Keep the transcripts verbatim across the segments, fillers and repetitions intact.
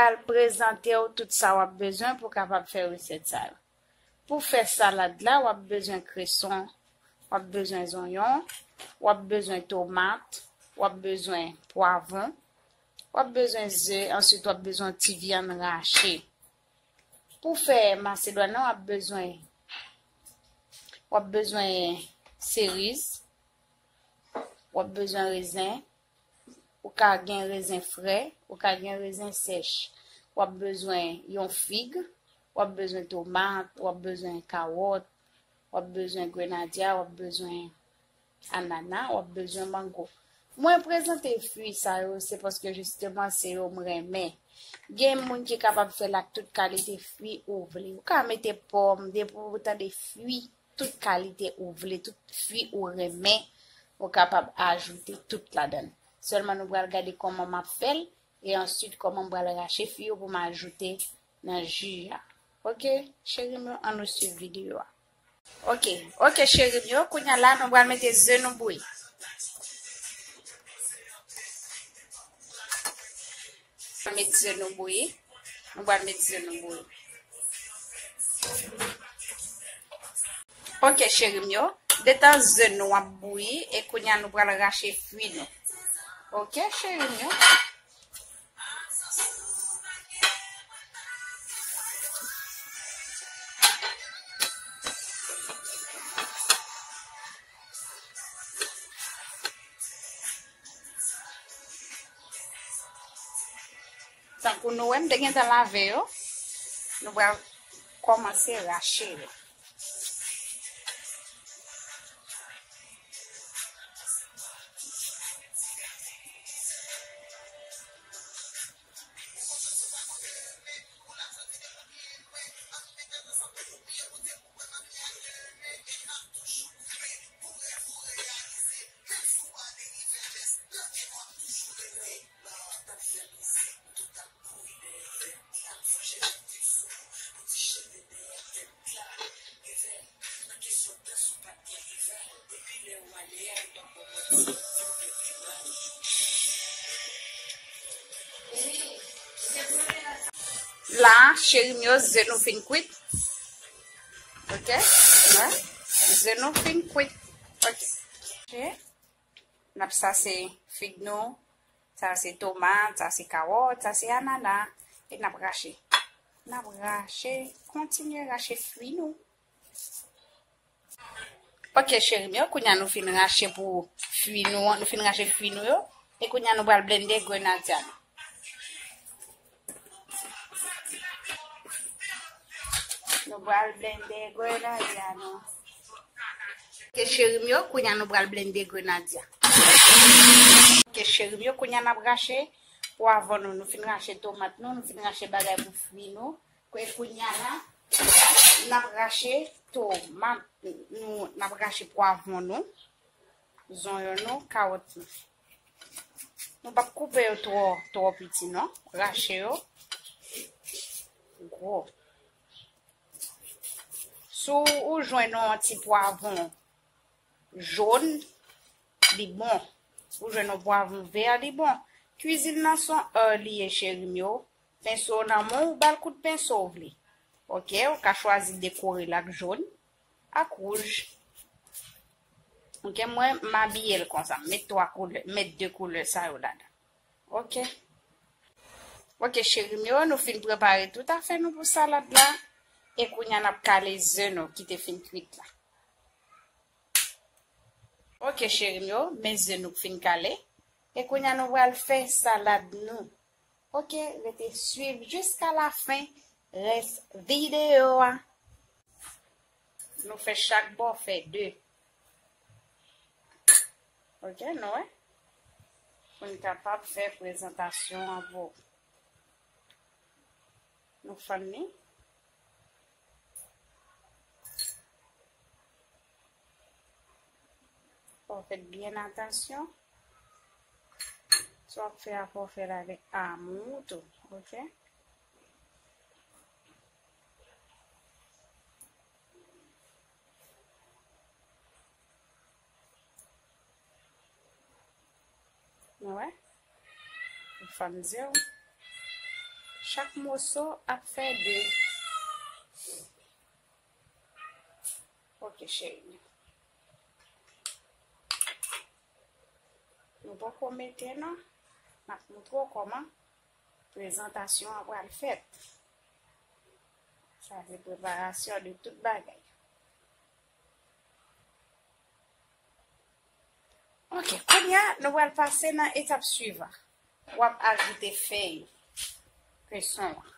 Al prezante w tout sa w ap bezwen pou w kapab fè resèt sa yo. Pou fè salad la, w ap bezwen kreson, w ap bezwen zonyon, w ap bezwen tomat, w ap bezwen pwavwon, w ap bezwen ze, answit w ap bezwen ti vyann rache. Pou fè masedwàn nan, w ap bezwen, w ap bezwen seriz, w ap bezwen rezen, ou ka gen rezen fre, ou ka gen rezen sèch. W ap bezwen yon fig, w ap bezwen tomat, w ap bezwen kawòt, w ap bezwen grenadya, w ap bezwen anana, w ap bezwen mango. Mwen prezante fwi sa yo, se paske jisteman se yo m renmen. Gen moun ki kapab fè l ak tout kalite fwi ou vle. Ou ka mete pòm, depi ou tande fwi, tout kalite ou vle, tout fwi ou renmen, ou kapab ajoute tout ladan l. Sèlman nou pral gade kòman m ap fè l, e answit kòman m pral rache fwi yo pou m ajoute nan ji a. Oke, cheri m yo, ann nou swiv videyo a. Oke, oke, cheri m yo, kounye a la, nou pral mete ze nou bouyi. Met ze nou bouyi. Nou pral met ze nou bouyi. Oke, cheri m yo. Detan ze nou ap bouyi, e kounye a nou pral rache fwi nou. Oke, cheri m yo. Tankou nou wè, m te gentan lave yo. Nou pral kòmanse rache yo. La, cheri m yo, ze nou fin kwit. Oke? Wè? Ze nou fin kwit. Oke. N ap, sa se fig nou, sa se tomat, sa se kawòt, sa se anana. E n ap rache. N ap rache, kontinye rache fwi nou. Oke, cheri m yo, kounye a nou fin rache pou fwi nou, nou fin rache fwi nou yo. E kounye a nou pral blende grenadya nou. Nou pral blende grenadya nou. Oke, cheri m yo, kounye a nou pral blende grenadya. Oke, cheri m yo, kounye a n ap rache pwavwon nou. Nou fin rache tomat nou, nou fin rache bagay pou fwi nou. Kwe kounye a la, n ap rache tomat nou, n ap rache pwavwon nou, zonyon nou, kawòt nou. Nou p ap koupe yo twò, twò piti non. Rache yo gwo. Si w jwenn yon ti pwavwon jòn, li bon. Ou jwenn yon pwavwon vè, li bon. Kwizin nan se yon art li ye, cheri m yo. Penso w nan men w, ou ba l kout penso w vle. Oke, ou ka chwazi dekore l ak jòn, ak wouj. Oke, mwen, m abiye l konsa. M met twa koulè, m met de koulè sa yo ladan. Oke. Oke, cheri m yo, nou fin prepare tout afè nou pou salad la. E kounye a n ap kale ze nou ki te fin kwit la. Oke, cheri m yo, men ze nou fin kale. E kounye a nou pral fè salad nou. Oke, rete swiv jiska lafen rès videyo a. Nou fè chak bò, fè de. Oke, nou wè? Pou n kapab fè prezantasyon an pou nou fann li. Fò w fè byen atansyon. Sa w ap fè a, fò w fè l avèk amou tou, oke? Nou wè? Ou fann ze w. Chak moso ap fè de. Ok, cheri. Nou poko mete non. M ap montre w kòman prezantasyon an pral fèt. Sa se preparasyon de tout bagay. Ok, kounye a, nou pral pase nan etap swivan. W ap ajoute fèy kreson an.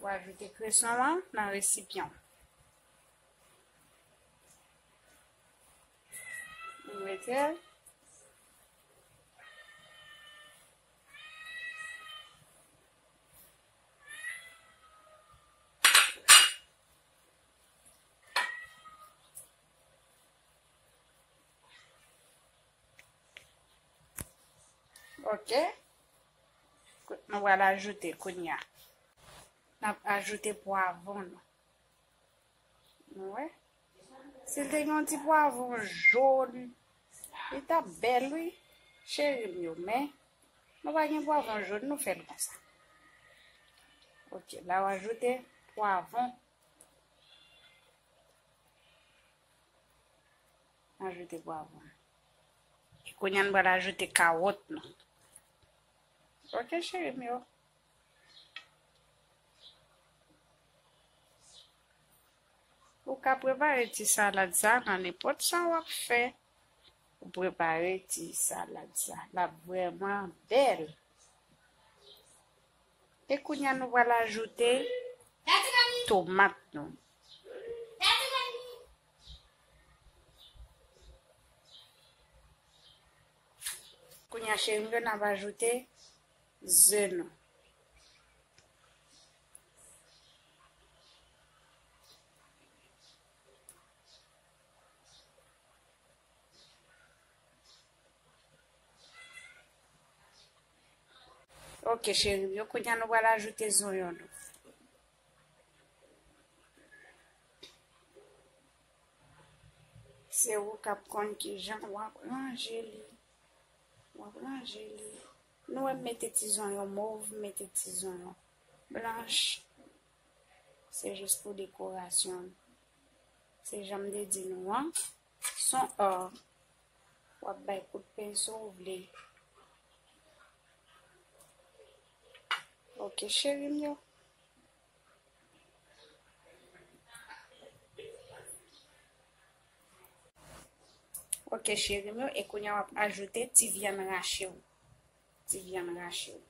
W ajoute kreson an nan resipyan. Ou mete l. Ok. Nou pral ajoute kounye a. N ap ajoute pwavwon nou. Nou wè? Si l te gen yon ti pwavwon jòn, li t ap bèl, wi, cheri m yo. Men, nou pa gen pwavwon jòn, nou fè l konsa. Ok, la w ajoute pwavwon. Ajoute pwavwon. E kounye a, n pral ajoute kawòt nou. Ok, cheri m yo. Ou ka prepare ti salad sa nan nenpòt sa w ap fè. Ou prepare ti salad sa. L ap vrèman bèl. E kounye a, nou pral ajoute tomat nou. Kounye a, cheri m yo, n ap ajoute ze nou. Ok, cheri m yo, kounye a nou pral ajoute zonyon nou. Se ou k ap konn kijan w ap ranje li. W ap ranje li. Nou wè m mete ti zonyon mov, m mete ti zonyon blanch. Se jis pou dekorasyon. Se jan m te di nou an. Son or. W ap bay kout penso w vle. Ok, cheri m yo. Ok, cheri m yo, e kounye a w ap ajoute ti vyann rache w. Ti vyann rache w.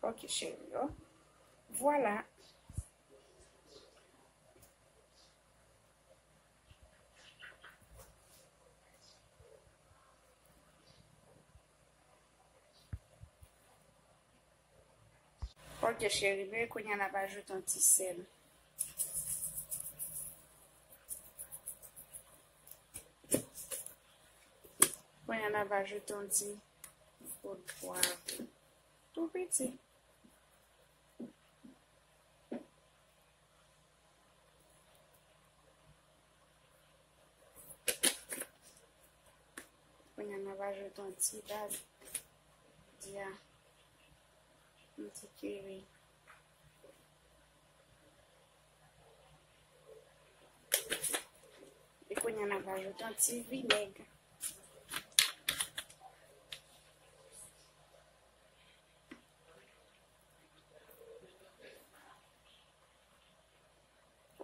Ok, cheri yo. Vwala. Ok, cheri, men kounye a n ap ajoute yon ti sèl. Kounye a n ap ajoute yon ti poud pwav tou piti. Kounye a n ap ajoute yon ti baz dya, yon ti kiri. E kounye a n ap ajoute yon ti vinèg.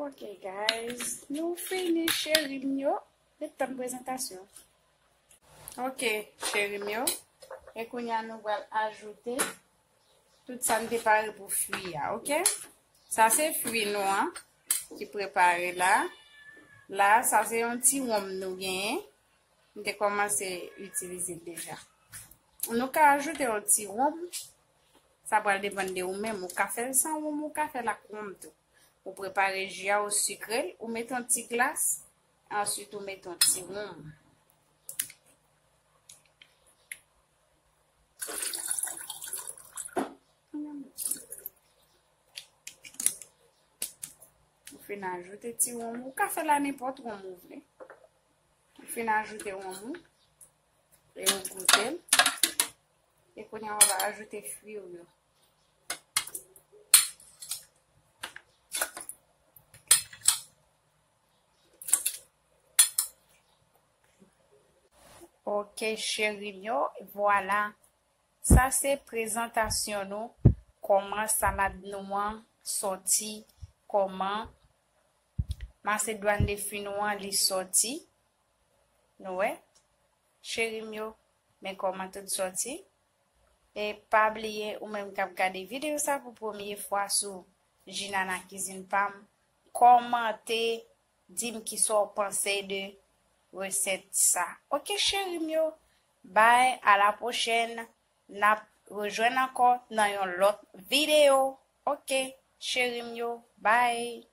Ok, guys, nou fini, cheri m yo. Ret tann prezantasyon. Ok, cheri m yo. E kounye a nou pral ajoute tout sa n te pare pou fwi a, ok? Sa se fwi nou an ki prepare la. La, sa se yon ti wonm nou genyen. M te kòmanse itilize l deja. Nou ka ajoute yon ti wonm. Sa pral depann de ou menm. Ou ka fè l san wonm, ou ka fè l ak wonm tou. Ou prepare ji a, ou sikre l, ou mete yon ti glas, answit ou mete yon ti wonm. Kounye a m, Fin ajoute ti wonm ou. Ou ka fè l a nenpòt wonm ou vle. Ou fin ajoute wonm ou. E ou goute l. E kounye a, ou va ajoute fwi w yo. Ok, cheri m yo, vwala. Sa se prezantasyon nou, kòman salad nou an sòti, kòman masedwàn de fwi nou an li sòti. Nou wè, cheri m yo, men kòman tout sòti. E pa bliye, ou menm k ap gade videyo sa pou premye fwa sou Jina nan kizin pa m, kòmante, di m kisa w panse de resèt sa. Ok, cheri m yo, bay, a la pwochèn, n ap rejwenn ankò nan yon lòt videyo. Ok, cheri m yo, bay.